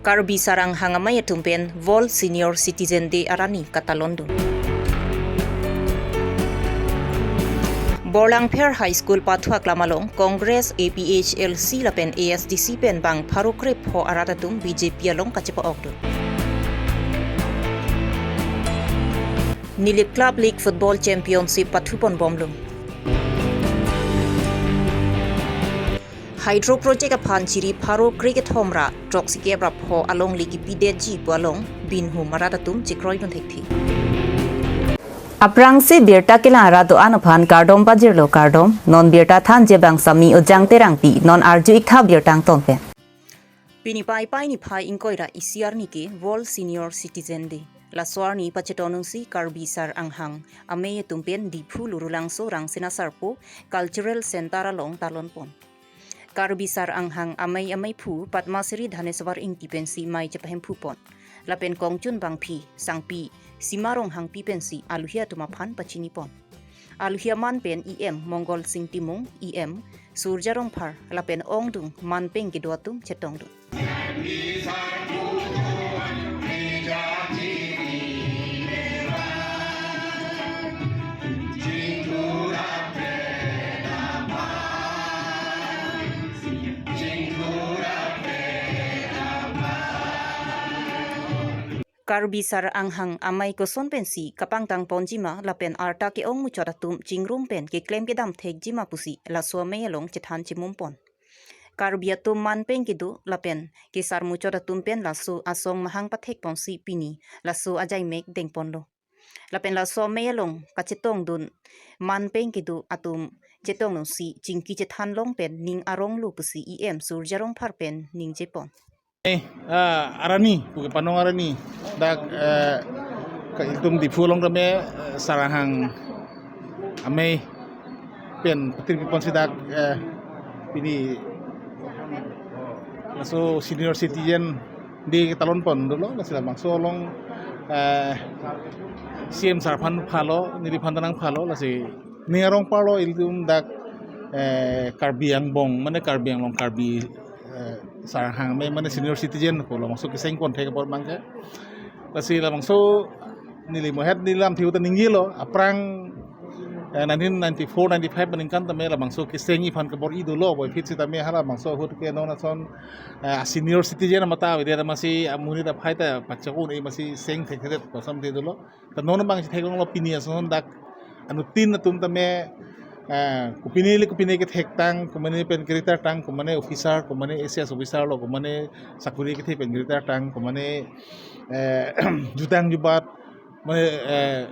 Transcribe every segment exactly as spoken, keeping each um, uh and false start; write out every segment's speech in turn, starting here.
Karbi Sar Anghang Amei atum pen World Senior Citizen Day arani katalon dun. Borlangpher High School pathu aklam along Congress, A P H L C lapen A S D C pen bang pharo krepho arat atum B J P along kachepa-ok dun. Nilip Club League Football Championship pathupon bomlo. Hydro Project aphan chiri pharo krekethom ra throksikrep ra pho alongle kipidetji pu along binhum arat atum chekroidun thekthe. Aphrangsi birta kelang arat do-an aphan kardom pajirlo kardom, non birta thanji abang Sami Ojang Terangpi, non arju-ik tha birta angton pen. Pini Paipai niphai ingkoi ra isi arni ke World Senior Citizen Day. Laso arni pachetongdunsi Karbi Sar Anghang Amei atum pen Diphu Lurulangso Rangsina Sarpo Cultural Center along talonpon. Karbi Sar Anghang Amei ameiphu Padma Shri Dhaneswar Ingti pensi mei chepahemphupon. Lapen Kongchun Bangphi, Sangpi, Sima Ronghangpi pensi aluhi atum aphan pachinipon. Aluhi aman pen E M Mongal Sing Timung, E M Surja Rongphar lapen ongdung manpeng kedo atum chetongdun. Karbi Sar Anghang Amei koson pensi kapangtang ponjima lapen arta ke-ong muchot atum chingrum pen keklem kedam thekjima pusi laso amei along chethan chimumpon. Karbi atum manpeng kedo lapen kesar muchot atum pen laso asong mahang pathekponsi pini laso ajaimek dengponlo. Lapen laso amei along kachetongdun manpeng kedo atum chetongdunsi chingki chethan long pen ning aronglo pusi E M Surja Rongphar pen ningjepon. Eh, ah, arani, puke panong arani. Dak, eh, ka ilitum Diphu along tame, eh, Sar Anghang Amei pen patir pipon si dak, eh, pini laso senior citizen day talonpon dolo, lasi labangso along, eh, C M sar aphan phalo, neli aphan ta nangphalo, lasi ning arong parlo ilitum dak, eh, Karbi angbong, mane Karbi Anglong Karbi, eh, Sar Anghang Amei, mane senior citizen pulo, labangso keseng konthek apor abangke. Lasi labangso neli mohet neli lamthe ahut ta ningjelo, aphrang, eh, nineteen ninety-four ninety-five aningkan tame labangso keseng iphan kebor-i dolo, puvoiphit sitame hala labangso ahut ke non ason, eh, senior citizen amat ta avedet amatsi amonit aphai ta pachak un-e amatsi seng thekthedet kosam te dolo. Ta non abang si theklonglo pini ason dak anuttin atum tame, eh, kopine le kopine kethektang, komane pen keritar tang, komane officer, komane A C S officer lo, komane sakuri kethe pen keritar tang, komane, eh, jutang jubat, mane, eh,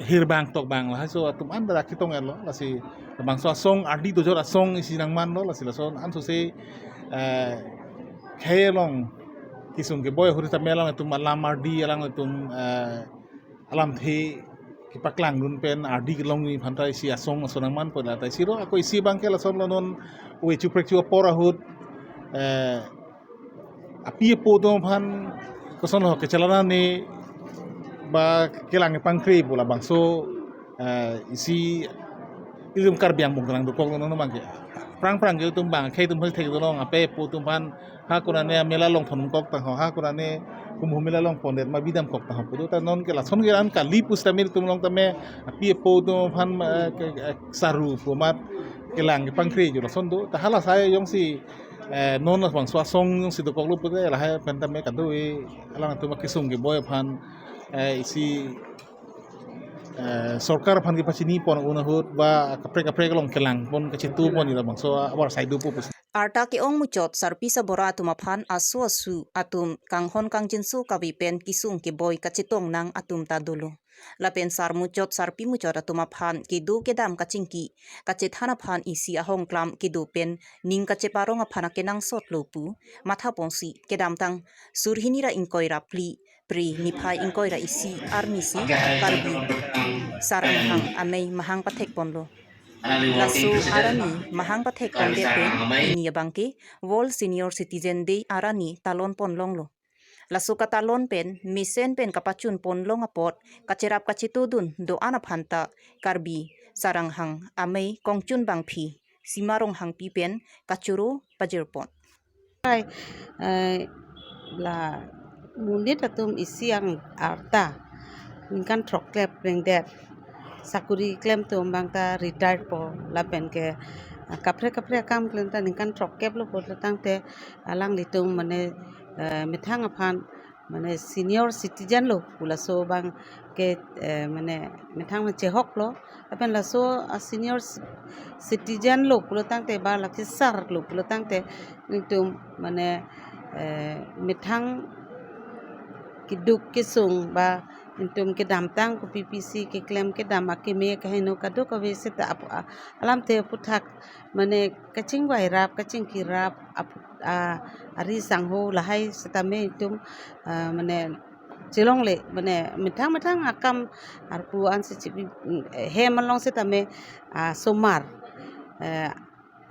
hirbang tokbang lahai aso atum an dak ketong-etlo, lasi labangso asong ardi dojor asong isi nangmanlo, lasi lason ansose, eh, khei along kesung keboi ahut tame alanglitum alam ardi, alanglitum, eh, alamthe kepaklangdun pen ardi kelongji aphanta isi asong ason nangmanpo, lata isi ro, ako isi abangke lasonlo non ove chuprek chu apor ahut, eh, api apo atum aphan kosonlo kechelangne ba kelang kepangkre pu labangso, eh, isi ilitum Karbi angbong kelang dokok non abangke. Aphrang aphrang ke ilitum bang khei atum aphan thekdunlong, api apo atum aphan ha konane amela longphonun kok tangho, ha konane kumhu mela longphondet ma bidam kok tangho pu do, ta non ke lason ke an kali pusitame ilitum along tame api apo atum aphan, eh, ke, eh, saru pu amat kelang kepangkre ju lason do, ta hala sai jongsi, eh, non labangso asong jongsi dokoklo pute lahai pen tame kado-e alangtum akesung keboi aphan, eh, isi, eh, sorkar aphan kepachinipon un ahut ba kaprek kaprek along kelangpon kachetupon ila labangso abar sai dopo pusi. Arta ke-ong muchot sarpi sabora atum aphan aso asu atum kanghon kangjinso kave pen kesung keboi kachetong nang atum ta dolo. Lapen sar muchot sarpi muchot atum aphan kedo kedam kachingki kachethan aphan isi ahongklam kedo pen ning kacheparong aphan akenangsotlo pu mathaponsi kedamtang sur hini ra ingkoi ra phli Phre niphai ingkoi ra isi arni si Karbi Sar Anghang Amei mahang pathekponlo. Laso arni mahang pathekpondet pen pini abangke World Senior Citizen Day arni talonpon longlo. Laso katalon pen mesen pen kapachunpon long apot kacherap kachetodun do-an aphanta Karbi Sar Anghang Amei Kongchun Bangphi, Sima Ronghangpi pen kachoro pajirpon. Kai, eh, la monit atum isi ang arta ningkan throkkep rengdet sakuri klem atum abang ta retired po lapen ke, ah, kaprek kaprek akam klem ta ningkan throkkep lo pulo tangte alanglitum mane, eh, methang aphan mane senior citizen lo pu laso abang ke, eh, mane methang mane chehok lo lapen laso a senior ci- citizen lo pulo tangte ba la kesar lo pulo tangte nelitum mane, eh, methang keduk kesung ba nelitum kedamtang kopi pisi keklem kedam akeme kaheno kadokave seta ap- a- alamthe aphuthak mane kachingvai rap kachingki rap ap- a- ari sangho lahai setame nelitum, ah, mane chelongle mane methang methang akam arpu ansi chipi, mm, hem along setame, ah, asomar, eh,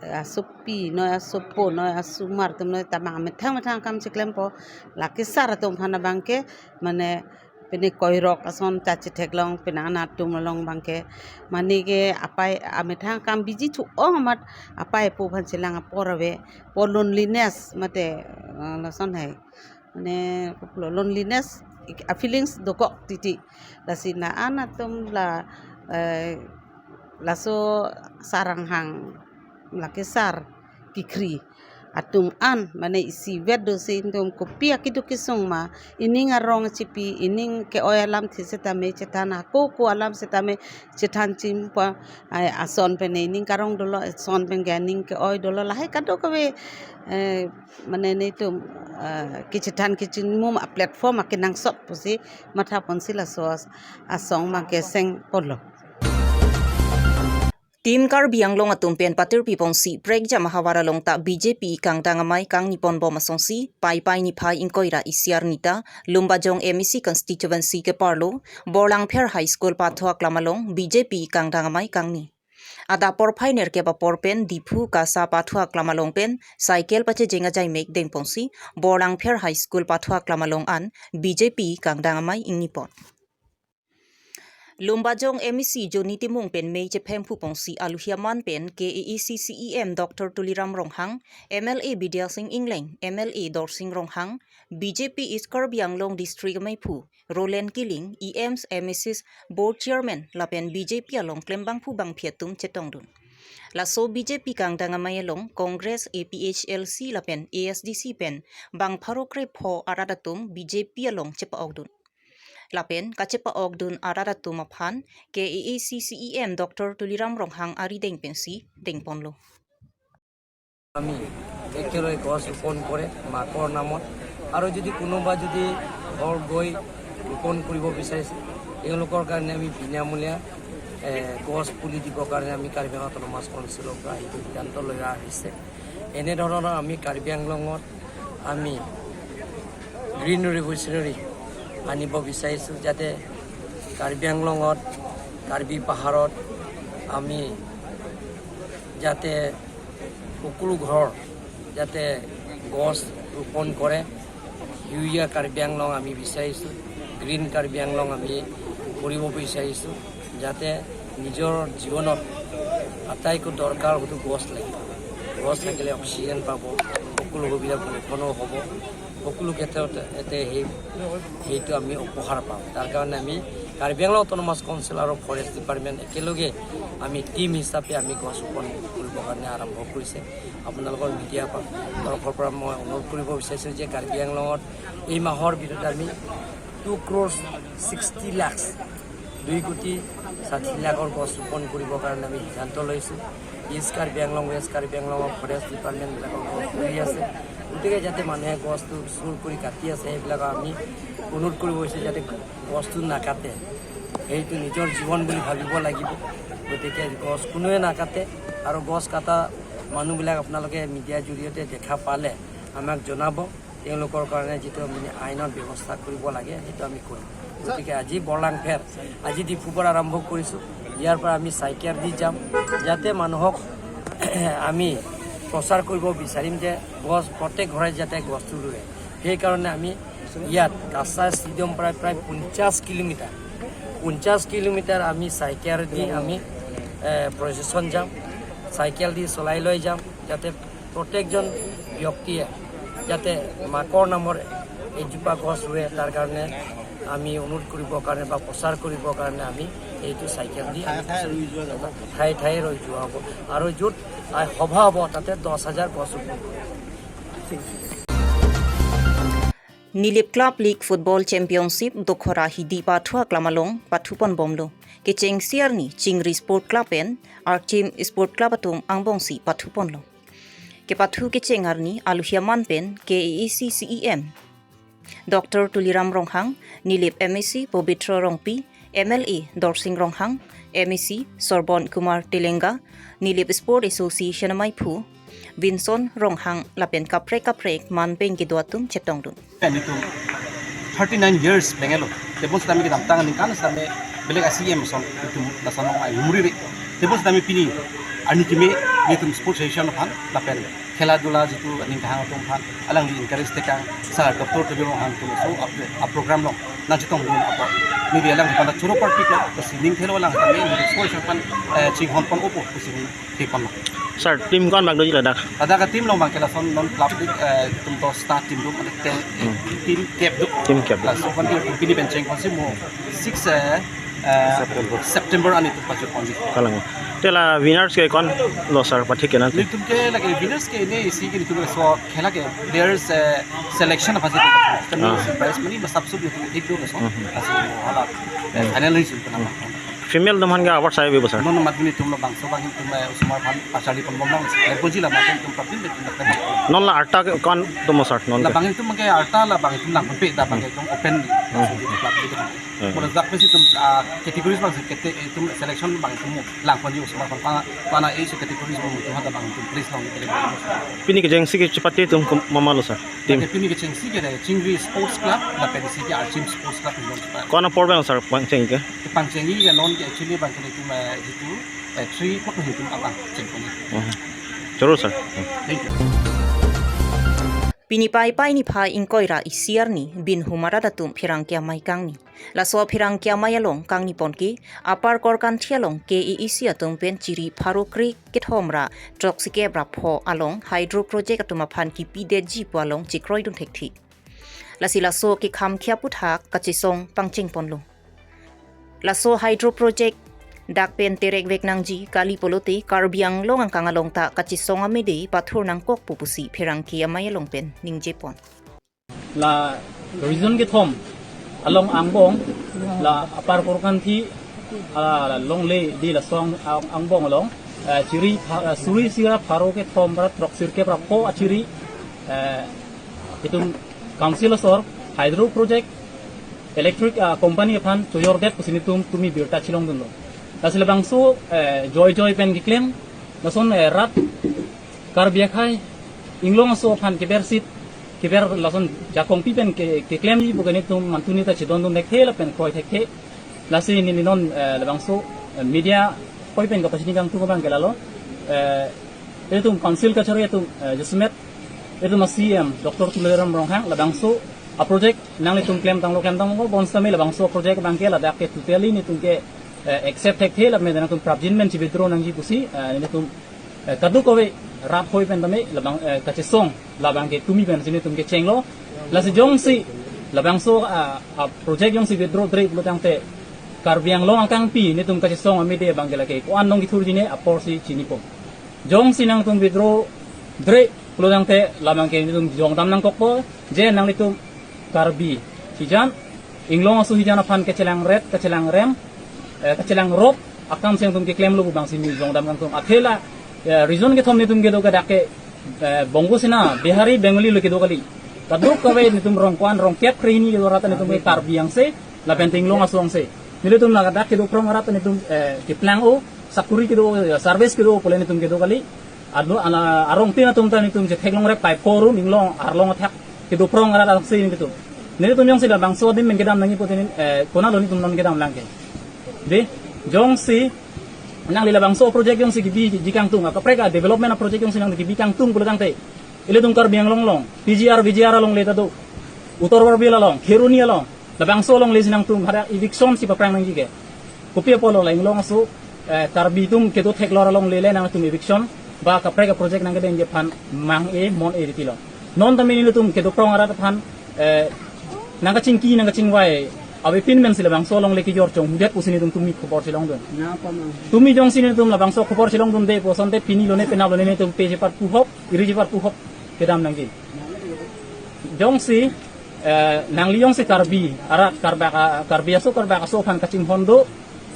asopi noi asopo noi asomar atum noi ta abang methang methang akam cheklempo la kesar atum aphan abang ke mane pine koirok ason ta chetheklong pine anatum along abang ke mane ke apai amethang akam biji thu-ong amat apai apo aphan chelang apor ave po loneliness mate, eh, lason hai mane kopilo loneliness ik- a feelings dokok titi lasi la-an atum la, eh, laso saranghang la kesar kekri atum an mane isivet do si nelitum kopi akeduk kesung ma ining arong chipi ining ke-oi alamthe setame chethan ako ko alam setame chethan chimpa ai ason pen ining karong dolo ason pen ke ining ke-oi dolo lahai kadokave, eh, mane nelitum, eh, kechethan kechimum a platform akenangsot pusi matha ponsi laso as- asong abang ke seng polo. Team Karbi Anglong atum pen patirpi ponsi prekjam ahavar along ta B J P kangdang amei kangni ponbom asonsi Paipai niphai ingkoi ra isi arni ta Lumbajong M A C constituency keparlo Borlangpher High School pathu aklam along B J P kangdang amei kangni. Adap porphai nerkep apor pen Diphu KASA pathu aklam along pen cycle pachejeng ajaimek dengponsi Borlangpher High School pathu aklam along an B J P kangdang amei ingnipon. Lumbajong M A C Johnny Timung pen mei chephemphu ponsi aluhi aman pen K A A C C E M Doctor Tuliram Ronghang, M L A Bidya Sing Engleng, M L A Dorsing Ronghang, B J P East Karbi Anglong District ameiphu Roland Killing, E Ms, M A Cs, Board Chairman lapen B J P along klembangphu bangphi atum chetongdun. Laso B J P kangdang amei along Congress, A P H L C lapen A S D C pen bang pharo krepho arat atum B J P along chepa-okdun. Lapen kachepa-okdun arat atum aphan K A A C C E M Doctor Tuliram Ronghang arideng pensi dengponlo. আমি একেলগে গছ ৰোপণ কৰে মাকৰ নামত। আৰু যদি কোনোবা যদি ঘৰ গৈ ৰোপণ কৰিব বিচাৰিছে, তেওঁলোকৰ কাৰণে আমি বিনামূলীয়া, এ, গছ পুলি দিবৰ কাৰণে আমি কাৰ্বি আংলং অট'নমাছ কাউন্সিলৰ পৰা এইটো সিদ্ধান্ত লৈ অহা হৈছে। এনেধৰণৰ আমি কাৰ্বি আংলঙত আমি গ্ৰীণ ৰেভলিউচনাৰী আনিব বিচাৰিছোঁ, যাতে কাৰ্বি আংলঙত, কাৰ্বি পাহাৰত আমি যাতে সকলো ঘৰ যাতে গছ ৰোপণ কৰে। সেউজীয়া কাৰ্বি আংলং আমি বিচাৰিছোঁ, গ্ৰীণ কাৰ্বি আংলং আমি কৰিব বিচাৰিছোঁ, যাতে নিজৰ জীৱনত আটাইতকৈ দৰকাৰ হয়তো গছ লাগিব। গছ থাকিলে অক্সিজেন পাব, সকলো সুবিধা বহনো হ'ব, সকলো ক্ষেত্ৰত এতে সেই সেইটো আমি উপহাৰ পাম। তাৰ কাৰণে আমি কাৰ্বি আংলং অট'নমাছ কাউন্সিল আৰু ফৰেষ্ট ডিপাৰ্টমেণ্ট একেলগে আমি টিম হিচাপে আমি গছ ৰোপণ কৰিবৰ কাৰণে আৰম্ভ কৰিছে। আপোনালোকৰ মিডিয়া তৰফৰ পৰা মই অনুৰোধ কৰিব বিচাৰিছোঁ যে কাৰ্বি আংলঙত এই মাহৰ ভিতৰত আমি টু ক্ৰ'ৰ্ছ ছিক্সটি লাখছ, দুই কোটি ষাঠি লাখৰ গছ ৰোপণ কৰিবৰ কাৰণে আমি সিদ্ধান্ত লৈছোঁ। ইষ্ট কাৰ্বি আংলং, ৱেষ্ট কাৰ্বি আংলঙৰ ফৰেষ্ট ডিপাৰ্টমেণ্টবিলাকৰ গছ পৰি আছে, গতিকে যাতে মানুহে গছটো চুৰ কৰি কাটি আছে, সেইবিলাকক আমি অনুৰোধ কৰিব বিচাৰিছোঁ যাতে গছটো নাকাটে, সেইটো নিজৰ জীৱন বুলি ভাবিব লাগিব। গতিকে গছ কোনোৱে নাকাটে আৰু গছ কটা মানুহবিলাক আপোনালোকে মিডিয়াৰ জৰিয়তে দেখা পালে আমাক জনাব। তেওঁলোকৰ কাৰণে যিটো আমি আইনত ব্যৱস্থা কৰিব লাগে, সেইটো আমি কৰিম। গতিকে আজি বৰলাংফেৰ, আজি ডিফুৰ পৰা আৰম্ভ কৰিছোঁ। ইয়াৰ পৰা আমি চাইকেল দি যাম, যাতে মানুহক আমি প্ৰচাৰ কৰিব বিচাৰিম যে গছ প্ৰত্যেক ঘৰে যাতে গছটো ৰুৱে। সেইকাৰণে আমি ইয়াত কাছা ষ্টেডিয়াম পৰা প্ৰায় পঞ্চাছ কিলোমিটাৰ, পঞ্চাছ কিলোমিটাৰ আমি চাইকেল দি আমি, এ, প্ৰচেছন যাম, চাইকেল দি চলাই লৈ যাম, যাতে প্ৰত্যেকজন ব্যক্তিয়ে যাতে মাকৰ নামৰ এজোপা গছ ৰুৱে, তাৰ কাৰণে আমি অনুৰোধ কৰিবৰ কাৰণে বা প্ৰচাৰ কৰিবৰ কাৰণে আমি এইটো চাইকেল দি ঠায়ে ঠায়ে ৰুই যোৱা যাব। ঠায়ে ঠায়ে ৰুই যোৱা হ'ব। আৰু য'ত, আহ, সভা হ'ব, তাতে দহ হাজাৰ গছ ৰুব। Nilip Club League Football Championship dokhora hidi pathu aklam along pathupon bomlo. Kechengsi arni Chingri Sport Club pen Archim Sport Club atum angbongsi pathuponlo. Kepathu kecheng arni aluhi aman pen K A A C C E M Doctor Tuliram Ronghang, Nilip M A C Pobitro Rongpi, M L A Dorsing Ronghang, M A C Sorbon Kumar Telenga, Nilip Sport Association amaiphu Vinson Ronghang lapen kaprek kaprek man pen kedo atum chetongdun. Pen itum thirty nine years pengelo. Tebon setame kedamtang aningkan setame belek a C M son itum lason ong ai humri re. Tebon setame pini arni keme itum sports association aphan lapen khela dula jitu aning kahang atum aphan alangli encourage tekang sir Doctor Tuliram Ronghang atum so a, a program along nangchetongdun apot. Maybe alangli aphan ta choro parpiklo, kasi ning thelo alang setame sports association aphan, eh, chinghonpon opo kasi ning thepon lo. Sir, team ko-an bak doji ladak? Ladak a team along abang ke lason non club dik, eh, itum dosta team do, mane te-, Hmm. team kep do. Team kep do. Laso aphan ke pini bencheng aphan si mo six, eh, eh, September. September ani itum pajut ponji. Kalang. Te la winners ke ko-an lo sir, pathik ke nang? Itum ke lake winners ke ne isi ke itum so khela ke players, eh, selection aphan si itum. Kami Ah. si prize money masap sub itum thik do so. Hmm. Asi mo hala, eh, Hmm. final hi itum nama. Female atum aphan ke award sai bibo sir? Non non matini itum labangso abang itum, eh, osomar aphan pacharli ponbom nang. Eh, ponji la matini itum prapin itum labang. Non la arta ke ko-an atum sir? Non ke? Labang itum ke arta labang itum nang pempe da abang Hmm. itum open. Hmm. So, itum club itum. Hmm. Pada dak pesi itum, ah, categories abang si kete itum selection abang itum lang ponji osomar aphan pa-, pana age categories abang itum hada abang itum place long itum. Pini kechengsi kechepate atum kum-, mama lo sir? Team. Lake pini kechengsi ke Chingri Sports Club, lapen isi ke Archim Sports Club itum. Ko-an apor abang sir pangcheng ke? Pangcheng ke non ke actually abang ke itum, eh, jitu, eh, three kot itum abang chengkong. Mhm. Choro sir. Hmm. Thank you. Pini Paipai niphai ingkoi ra isi arni Binhum arat atum pherangke amei kangni. Laso pherangke amei along kangnipon ke Upper Korkanthi along K A A C atum pen chiri pharo kre kethom ra throksikep ra pho along hydro project atum aphan kipidetji pu along chekroidun thekthe. Lasi laso kekham ke aputhak kachesong pangchengponlo. Laso hydro project dak pen terek vek nangji kali pulote Karbi Anglong angkang along ta kachesong amede pathur nangkokpo pusi pherangke amei along pen ningjepon. La region kethom along angbong, la Upper Korkanthi, ah, la longle di laso ang-, angbong along, eh, chiri pha-, eh, suri sira pharo kethom ra throksirkep ra pho achiri, eh, itum council asor hydro project electric, ah, company aphan chojordet pusi nelitum tumi birta chelongdunlo. Lasi labangso, eh, joi joi pen keklem, lason, eh, rat Karbi akhei inglong aso aphan kebersit, keber lason jakong pi pen ke, keklemji pu ke nelitum mantuni ta chedondun thekthe lapen kroi thekthe. Lasi neli non, eh, labangso, eh, media koi pen kapachini kangtung abang ke lalo. Eh, itum council kachari itum, eh, jasemet itum a C M Doctor Tuliram Ronghang labangso a project nanglitum klemtanglo klemtanglo bonsitame labangso project abang ke ladak ke totally nelitum ke, eh, accept thekthe lapen nangtum prapjin pen chi-withdraw nangji pusi, eh, nelitum, eh, kadokave rat hoi pen tame labang, eh, kachesong labang ke tumi pensi nelitum kechenglo. Lasi jongsi labangso, ah, ah, project jongsi withdraw dre pulotangte Karbi Anglong angkang pi nelitum kachesong amede abang ke lake ko-an nong kithurji ne aporsi chinipo. Jongsi nangtum withdraw dre pulotangte labang ke nelitum jongdam nangkokpo, je nanglitum Karbi hijan, inglong aso hijan aphan kachelang ret, kachelang rem, eh, kachelang rop akam si nangtum keklemlo pu abang si neli jongdam kangtung. Athe la, eh, region kethom nelitum kedo ke dak ke, eh, Bongo Sena, Bihari, Bengali lo kedo kali. Kadokave nelitum rong ko-an, rong kep kre hini kedo rat nelitum ke Karbi angse, lapen inglong aso angse. Nelitum ladak kedo phrong rat nelitum, eh, keplang-o, sakuri kedo, eh, service kedo pule nelitum kedo kali. Adu ala arong tin atum ta nelitum chetheklong rep kai forum inglong arlong athak kedo phrong rat angse nelitum. Nelitum jongsi labangso adim pen kedam nangji pute, eh, konatlo nelitum non kedam lang ke. Dei, jongsi nangli labangso project jongsi kebi ji kangtung, akaprek a development a project jongsi nangli kebi kangtung pulotangte ilitum Karbi Anglong along, P G R, V G R along le ta do, Uttar Borbil along, Kheroni along, labangso along le si nangtum hadak eviction si paprang nangji ke. Kopi apotlo la inglong aso, eh, Karbi atum kedo theklong along le le nangtum eviction ba kaprek a project nangkedengji aphan mang-e mon-e ritilo. Non tame nelitum kedoprong arat aphan, eh, nangkachingki, nangkachingvai avepin pensi labangso alongle kejor chonghudet pusi nelitum tumi khobor chelongdun. Nang apa mang? Tumi jongsi nelitum labangso khobor chelongdunde pu asonte pini lone penap lone nelitum peje parpu hop, iriji parpu hop kedam nangji. Jongsi, eh, nangli jongsi Karbi arat, Karbak a-, Karbi aso, Karbak aso aphan kachinghon do,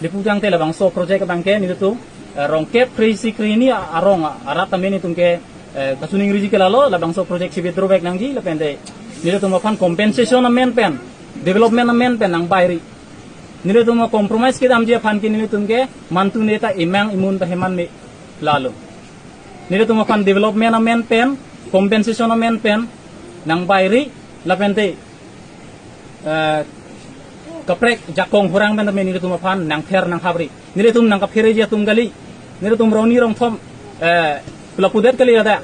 lapu tangte labangso project abangke nelitum, eh, rongkep kre-isi kre-hini arong arat tame nelitum ke, eh, kachiningri ji ke lalo, labangso project si withdraw back nangji, lapente nelitum aphan compensation amen pen, development amen pen nangbairi. Nelitum compromise kedamji aphan ke nelitum ke mantu neta imang imun ta heman me lalo. Nelitum aphan development amen pen, compensation amen pen nangbairi, lapente, eh, kaprek jakong hurang pen tame nelitum aphan nangther nanghapri. Nelitum nangkaphereji atum kali. Nelitum rongni rongthom, eh, lapudet kali ada.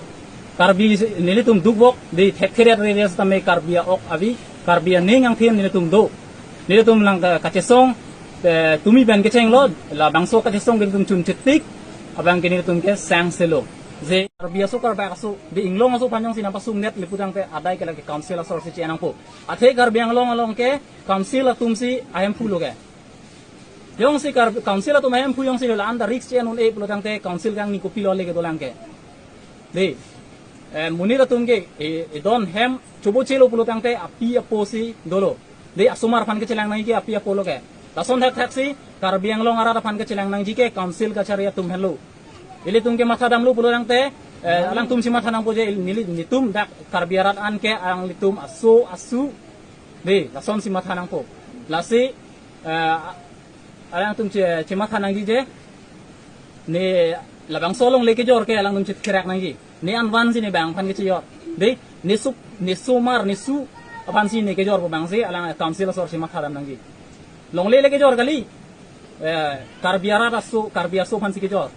Karbi nelitum dukvok, dei thekthe ret re res tame Karbi a-ok avi, Karbi aning angthin nelitum do. Nelitum lang ka-, kachesong, eh, tumi pen kechenglo, labangso kachesong ke nelitum chun chetik, abangke nelitum ke sangselo. Je Karbi aso, Karbak aso, dei Inglong aso aphan jongsi nangpasungnet lapu tangte adai ke lake council asor si che-en nangpo. Athe Karbi Anglong along ke council atum si ahemphu lo ke. Jongsi Karbi council atum ahemphu jongsi lo la-an ta risk che-en un-e pulo tangte council kangni kopilo le kedolang ke. Dei, eh, monit atum ke, eh, edon hem chobo chelo pulo tangte api apo si dolo. Dei, asomar aphan kechelang nangji ke api apo lo ke. Lason thakthak si Karbi Anglong arat aphan kechelang nangji ke council kachari atum henlo. Ilitum ke matha damlo pulo tangte, eh, alangtum si matha nangpo je, neli, nelitum dak Karbi arat an ke alanglitum aso asu. Dei, lasonsi matha nangpo. Lasi, eh, alangtum che, chematha nangji je, ne labangso alongle kejor ke alangtum chetherak nangji. Ne anvan si ne bang aphan kechejor. Dei, ne su, ne somar, ne su aphan si ne kejor pu abang si alang council asor si matha dam nangji. Longle le kejor kali. Eh, Karbi arat aso, Karbi aso aphan si kejor.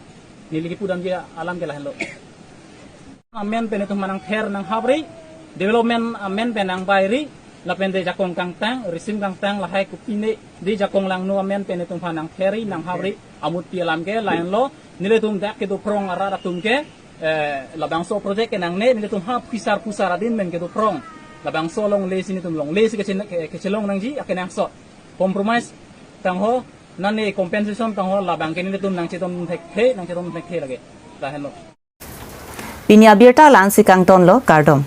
Neli kepudamji alam ke lahenlo. Amen pen itum nangther nanghapri, development amen pen nangbairi, lapente jakong kangtang, risim kangtang, lahai kopine, dei jakong langno amen pen itum aphan nangtherri, nanghapri, amutpi alam ke lahenlo, nelitum dak kedoprong arat atum ke, eh, labangso project ke nangne, nelitum ha phisar phusar adin pen kedoprong, labangso alongle si nelitum longle si keche-, ke-, kechelong nangji, akenangsot. Compromise tangho, nane compensation tangho, labang ke nelitum nangchedon thekthe, nangchedon thekthe lake. Lahenlo. Pini abirta la-ansi kangtonlo, kardom.